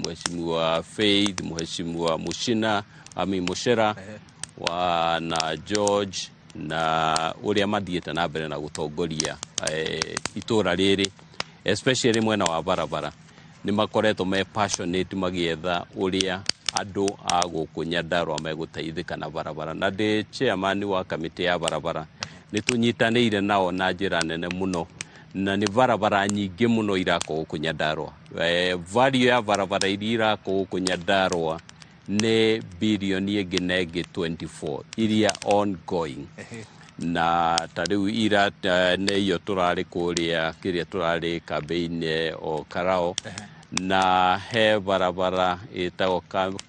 Mheshimiwa Faith, Mheshimiwa Mushina, I Mushera wa na George na ũrĩa mathiĩte na mbere na gũtongoria itũra rĩrĩ, especially mwena wa barabara, nĩ makoretwo me passionate magĩetha ũrĩa andũ a gũkũ Nyandarua megũteithĩka na barabara. Na ndĩ chairman wa kamĩtĩ ya barabara, nĩ tũnyitanĩire nao na njĩra nene mũno, na nĩ barabara nyingĩ mũno irakwo gũkũ Nyandarua. Value ya barabara iria irakwo gũkũ Nyandarua nĩ birioni ĩngĩ na ĩngĩ 24 iria ongoing. Na ta rĩu ira nĩ iyo tũrarĩ kũrĩa kĩrĩa tũrarĩ kambĩ-inĩ o Karao, na he barabara ĩtagwo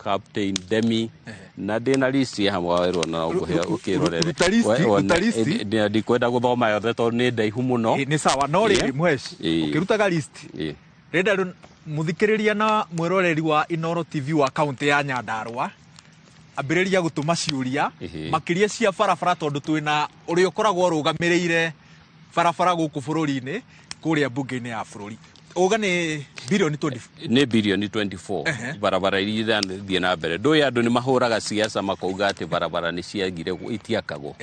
Captain Demi, na ndĩna list hamwe werwo na ngũhe ũkĩrorere. Ruta list, ruta list. Ndikwenda gũthoma yothe tondũ nĩ ndaihu mũno. Nĩ sawa, no rĩrĩ, Mhesh, ũkĩrutaga list, rĩnda rĩu mũthikĩrĩria na mwĩroreri wa Inoro TV wa kaunti ya Nyandarua ambĩrĩria gũtũma ciũria, makĩria cia barabara, tondũ twĩna ũrĩa ũkoragwo ũrũgamĩrĩire barabara gũkũ bũrũri-inĩ kũrĩa mbunge-inĩ ya bũrũri. Uga nĩ birioni 20? Nĩ birioni 24 barabara iria irathiĩ na mbere. Ndũĩ andũ nĩ mahũraga siasa makauga atĩ barabara nĩ ciagire itiakagwo.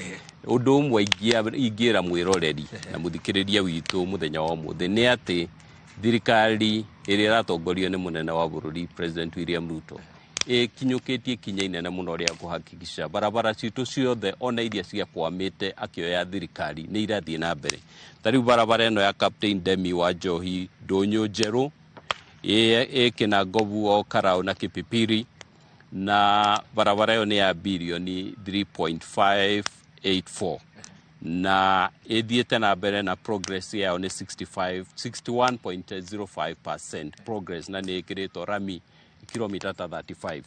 Ũndũ ũmwe ingĩra mwĩroreri na mũthikĩrĩria witũ mũthenya wa ũmũthĩ nĩ atĩ thirikari ĩrĩa ĩratongorio nĩ mũnene wa bũrũri, President William Ruto, ĩkinyũkĩtie ikinya inene mũno rĩa kũhakikisha barabara citũ ciothe, ona iria ciakwamĩte akĩoya thirikari, nĩ irathiĩ na mbere. Ta rĩu barabara ĩno ya Captain Demi wa Njohi, Ndũnyũ Njerũ ĩ Kĩnangobu o Karau na Kipipiri, na barabara ĩyo nĩ ya birioni 3.584 na ĩthiĩte na mbere na progress yayo nĩ 65 61.05% progress, na nĩ ĩkĩrĩtwo rami kilomita ta 35.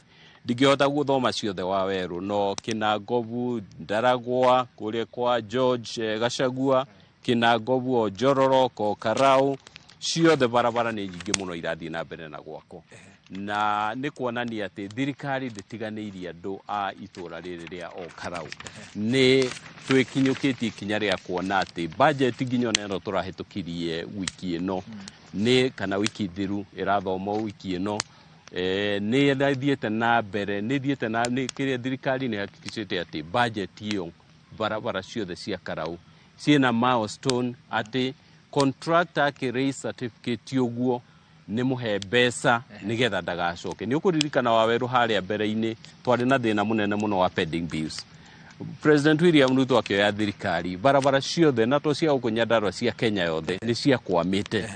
Ndingĩhota gũthoma ciothe wa werũ, no Kĩnangobu, Ndaragwa kũrĩa kwa George Gachagua, Kĩnangobu o Njororo ko Karau, ciothe barabara nĩ nyingĩ mũno irathiĩ na mbere na gwakwo, na nĩ kuonania atĩ thirikari ndĩtiganĩirie andũ a itũra rĩrĩ rĩa o Karau. Nĩ twĩkinyũkĩtie ikinya rĩa kuona atĩ budget nginya ona ĩno tũrahĩtũkirie wiki ĩno nĩ kana wiki thiru ĩrathomwo wiki ĩno, nĩ ĩthiĩte na mbere, nĩ ĩthiĩte na nĩ kĩrĩa thirikari nĩ hakikicĩte atĩ budget ĩyo barabara ciothe cia Karau ciĩna milestone, atĩ contractor akĩ raise certificate ũguo nĩ mũhe mbeca nĩgetha ndagacoke. Nĩ ũkũririkana wa werũ harĩa mbere-inĩ twarĩ na thĩna mũnene mũno wa pending bills. President William Ruto akĩoya thirikari, barabara ciothe na to cia gũkũ Nyandarua, cia Kenya yothe nĩ ciakwamĩte,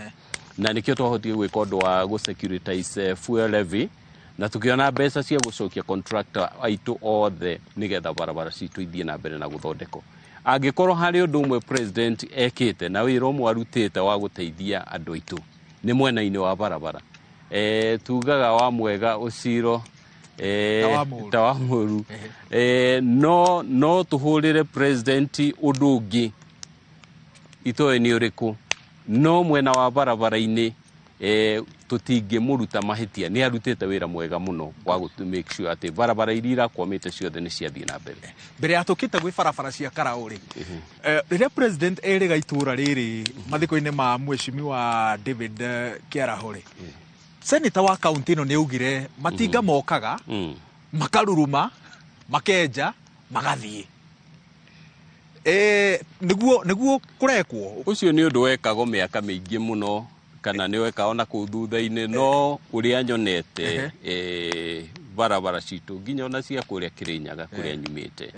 na nĩkĩo twahotire gwĩka ũndũ wa gũ securitize fuel levy na tũkĩona mbeca cia gũcokia contractor aitũ othe nĩgetha barabara citũ ithiĩ na mbere na gũthondekwo. Angĩkorwo harĩ ũndũ ũmwe president ekĩte na wĩra ũmwe arutĩte wa gũteithia andũ aitũ nĩ mwena-inĩ wa barabara. Tugaga wa mwega ũciro Ta wa mũũru. Ta wa mũũru. No tũhũrĩre president ũndũ ũngĩ itoĩ nĩ ũrĩkũ, no mwena wa barabara-inĩ tũtingĩmũruta mahĩtia. Nĩ arutĩte wĩra mwega mũno wa gũ make sure atĩ barabara iria irakwamĩte ciothe nĩ ciathiĩ na mbere. Mbere ya tũkĩte gwĩ barabara cia Karau rĩ, rĩrĩa president erĩga itũra rĩrĩ mathiko-inĩ ma mheshimiwa David Kĩaraho rĩ, senator wa kaunti ĩno nĩ augire matinga mokaga makaruruma, makenja, magathiĩ. Nĩguo kũrekwo. Ũcio nĩ ũndũ wekagwo mĩaka mĩingĩ mũno, kana nĩ wekagwo na kũu thutha-inĩ, no ũrĩa nyonete barabara citũ nginya ona cia kũrĩa Kĩrĩnyaga kũrĩa nyumĩte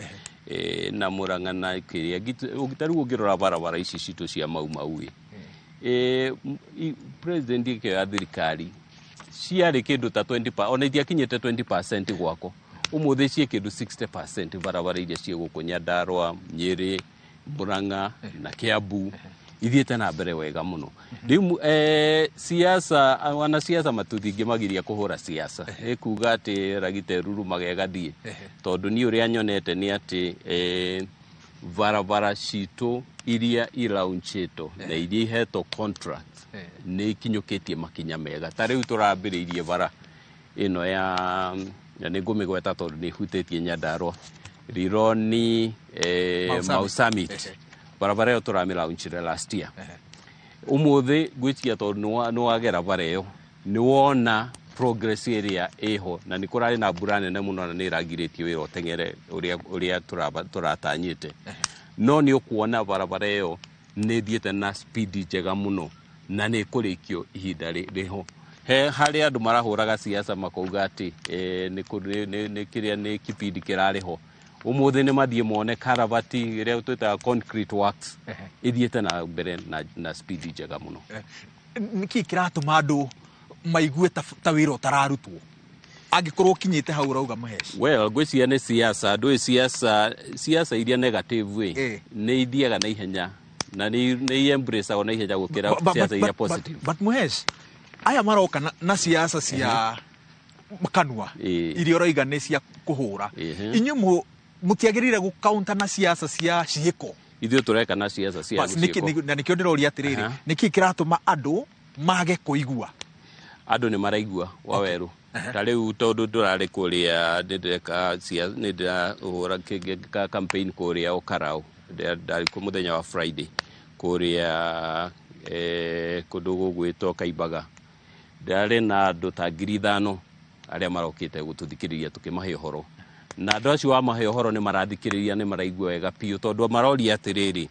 na Mũrang'a na kĩrĩa ta rĩu ũngĩrora barabara ici citũ cia Mau Mau ĩ, president ĩkĩoya thirikari ciarĩ kĩndũ ta 20 ona itiakinyĩte 20% gwakwo. Ũmũthĩ ciĩ kĩndũ 60%, barabara iria ciĩ gũkũ Nyandarua, Nyĩrĩ, Murang'a na Kiambu ithiĩte na mbere wega mũno. Rĩu siasa, wanasiasa matũtingĩmagiria kũhũra siasa ĩkuga atĩ ragita ĩrurumaga ĩgathiĩ, tondũ niĩ ũrĩa nyonete nĩ atĩ barabara citũ iria iraunchĩtwo na iria ihetwo contract nĩ ikinyũkĩtie makinya mega. Ta rĩu tũrambĩrĩirie bara ĩno ya na nĩ ngũmĩgweta tondũ nĩ ĩhutĩtie Nyandarua, Rironi Mau Mau Summit. Summit. Barabara ĩyo tũramĩlaunchire last year. Ũmũthĩ ngwĩciria tondũ nĩ wagera bara ĩyo nĩ wona Progress ĩrĩa ĩho na nĩ kũrarĩ na mbura nene mũno na nĩ ĩragirĩtie wĩra ũteng'ere ũrĩa tũratanyĩte. No nĩ ũkuona barabara ĩyo nĩ ĩthiĩte na speed njega mũno na nĩ ĩkũrĩkio ihinda rĩho. He harĩ andũ marahũraga siasa makauga atĩ nĩ kĩrĩa nĩ kibindi kĩrarĩ ho. Ũmũthĩ nĩ mathiĩ mone karabati ĩrĩa twĩtaga concrete works ĩthiĩte na mbere na speed njega mũno. Nĩkĩ kĩratũma andũ maigue ta wĩra ũtararutwo angĩkorwo ũkinyĩte hau ũrauga Mũheshi? Well, ngwĩciria nĩ siasa. Ndũĩ siasa iria negative ĩ nĩ ithiaga na ihenya na nĩ embraceagwo na ihenya gũkĩra siasa iria positive. But Mũheshi, aya maroka na siasa cia kanua iria ũroiga nĩ cia kũhũra, inyuĩ mũtiagĩrĩire gũkaunta na siasa cia ciĩko? Ithuĩ tũreka na siasa cia ciĩko. Na nĩkĩo ndĩroria atĩrĩrĩ, nĩkĩ kĩratũma andũ mage kũigua? Andũ nĩ maraigua Wawerũ. Ta rĩu tondũ ndũrarĩ kũrĩa nĩndĩreka nĩndĩrahũra campaign kũrĩa Ũkarau, ndarĩ kuo mũthenya wa Friday kũrĩa kũndũ gũgwĩtwo Kaimbaga. Ndarĩ na andũ ta 5,000 arĩa marokĩte gũtũthikĩrĩria tũkĩmahe ũhoro. Na andũ acio wamahe ũhoro nĩ marathikĩrĩria, nĩ maraigua wega biũ, tondũ maroria atĩrĩrĩ,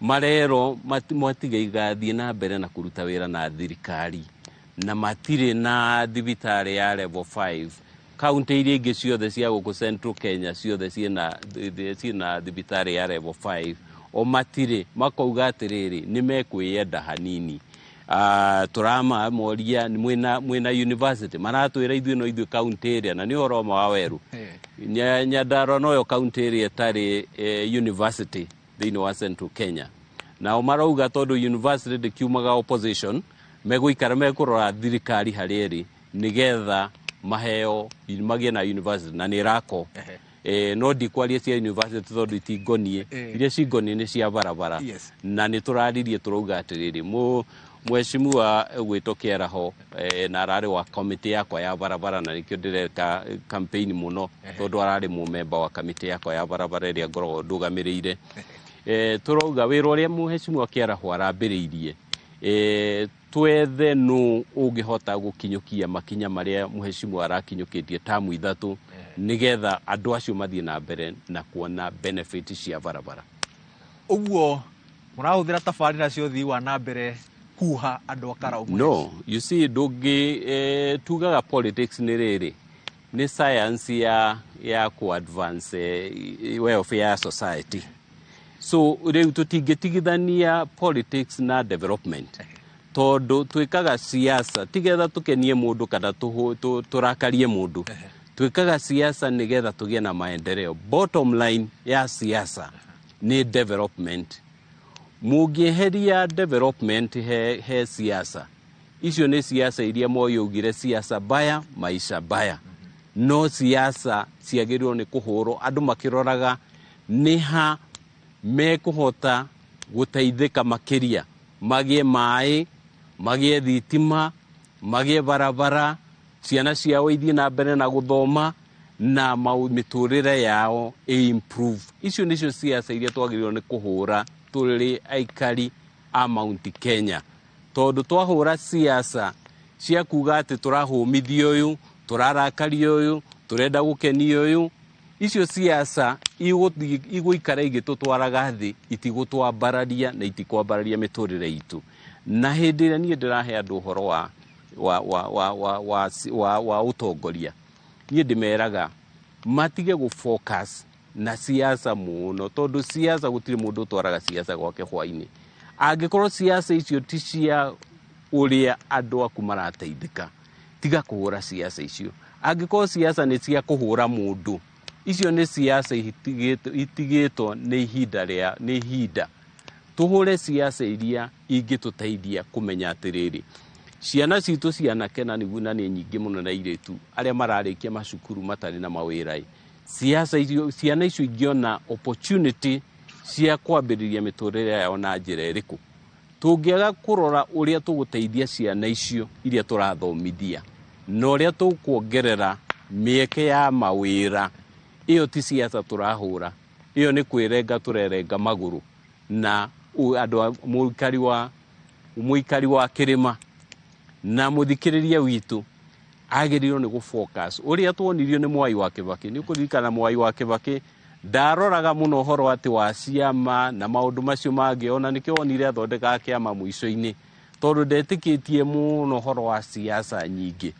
marerwo matigaigathiĩ na mbere na kũruta wĩra na thirikari na matirĩ na thibitarĩ ya level 5. Kaunti iria ingĩ ciothe cia gũkũ Central Kenya ciothe ciĩna thibitarĩ ya level 5, o matirĩ. Makauga atĩrĩrĩ, nĩ mekwĩyenda hanini. Tũramamoria mwĩna university, maratwĩra ithuĩ no ithuĩ kaunti ĩrĩa, na nĩ ũhoro ũmwe wa Wawerũ. Nyandarua noyo kaunti ĩrĩa ĩtarĩ university thĩinĩ wa Central Kenya. Nao marauga tondũ university ndĩkiumaga opposition, megũikara mekũrora thirikari harĩa ĩrĩ nĩgetha maheo magĩe na university, na nĩ ĩrakwo. No ndikwaria cia university tondũ itingoniĩ, iria cingoniĩ nĩ cia barabara. Na nĩ tũraririe tũrauga atĩrĩrĩ, mheshimiwa gwĩtwo Kĩaraho na ararĩ wa committee yakwa ya barabara, na nĩkĩo ndĩreka campaign mũno tondũ ararĩ mũmemba wa committee yakwa ya barabara ĩrĩa ngoragwo ndũgamĩrĩire. Tũrauga wĩra ũrĩa mheshimiwa Kĩaraho arambĩrĩirie, twethe nũ ũngĩhota gũkinyũkia makinya marĩa mheshimiwa arakinyũkĩtie tamu 3 nĩgetha andũ acio mathiĩ na mbere na kuona benefit cia barabara. Ũguo mũrahũthĩra tabarĩra cia ũthii wa na mbere kuha andũ a Karau? No, you see, ndũngĩ tugaga politics nĩ rĩrĩ nĩ science ya ku advance welfare ya society. So rĩu tũtingĩtigithania politics na development, tondũ twĩkaga siasa tigetha tũkenie mũndũ kana tũrakarie mũndũ. Twĩkaga siasa nĩgetha tũgĩe na maendeleo. Bottom line ya siasa nĩ development. Mũngĩeheria development he siasa, icio nĩ siasa iria Moi augire siasa baya maisha baya. No siasa ciagĩrĩirwo nĩ kũhũrwo andũ makĩroraga nĩ ha mekũhota gũteithĩka makĩria, magĩe maĩ, magĩe thitima, magĩe barabara, ciana ciao ithiĩ na mbere na gũthoma, na mĩtũrĩre yao ĩ-improve. Icio nĩcio siasa iria twagĩrĩirwo nĩ kũhũra tũrĩ aikari a Mount Kenya, tondũ twahũra siasa cia kuga atĩ tũrahũmithia ũyũ, tũrarakaria ũyũ, tũrenda gũkenia ũyũ, icio siasa igũikara igĩtũtwaraga thĩ, itigũtwambararia na itikwambararia mĩtũrĩre itũ. Na hĩndĩ ĩrĩa niĩ ndĩrahe andũ ũhoro wa ũtongoria, niĩ ndĩmeraga matige gũ focus na siasa mũno, tondũ siasa gũtirĩ mũndũ ũtwaraga siasa gwake hwainĩ. Angĩkorwo siasa icio ti cia ũrĩa andũ aku marateithĩka, tiga kũhũra siasa icio. Angĩkorwo siasa nĩ cia kũhũra mũndũ, icio nĩ siasa itigĩtwo nĩ ihinda rĩa nĩ ihinda. Tũhũre siasa iria ingĩtũteithia kũmenya atĩrĩrĩ, ciana citũ cianake na nĩguo na nĩ nyingĩ mũno na airĩtu arĩa mararĩkia macukuru matarĩ na mawĩra. Siasa icio, ciana icio ingĩona opportunity cia kwambĩrĩria mĩtũrĩre yao na njĩra ĩrĩkũ. Tũngĩaga kũrora ũrĩa tũgũteithia ciana icio iria tũrathomithia na ũrĩa tũkuongerera mĩeke ya mawĩra, ĩyo ti siasa tũrahũra, ĩyo nĩ kwĩrenga tũrerenga magũrũ na andũ a mũikari wa kĩrĩma na mũthikĩrĩria witũ Agĩrĩirwo nĩ gũ-focus ũrĩa tuonirio nĩ Mwai wa Kĩbakĩ. Nĩ ũkũririkana Mwai wa Kĩbakĩ ndaroraga mũno ũhoro atĩ wa ciama na maũndũ macio mangĩ, ona nĩkĩo wonire athondekaga kĩama mũico-inĩ, tondũ ndetĩkĩtie mũno ũhoro wa siasa nyingĩ.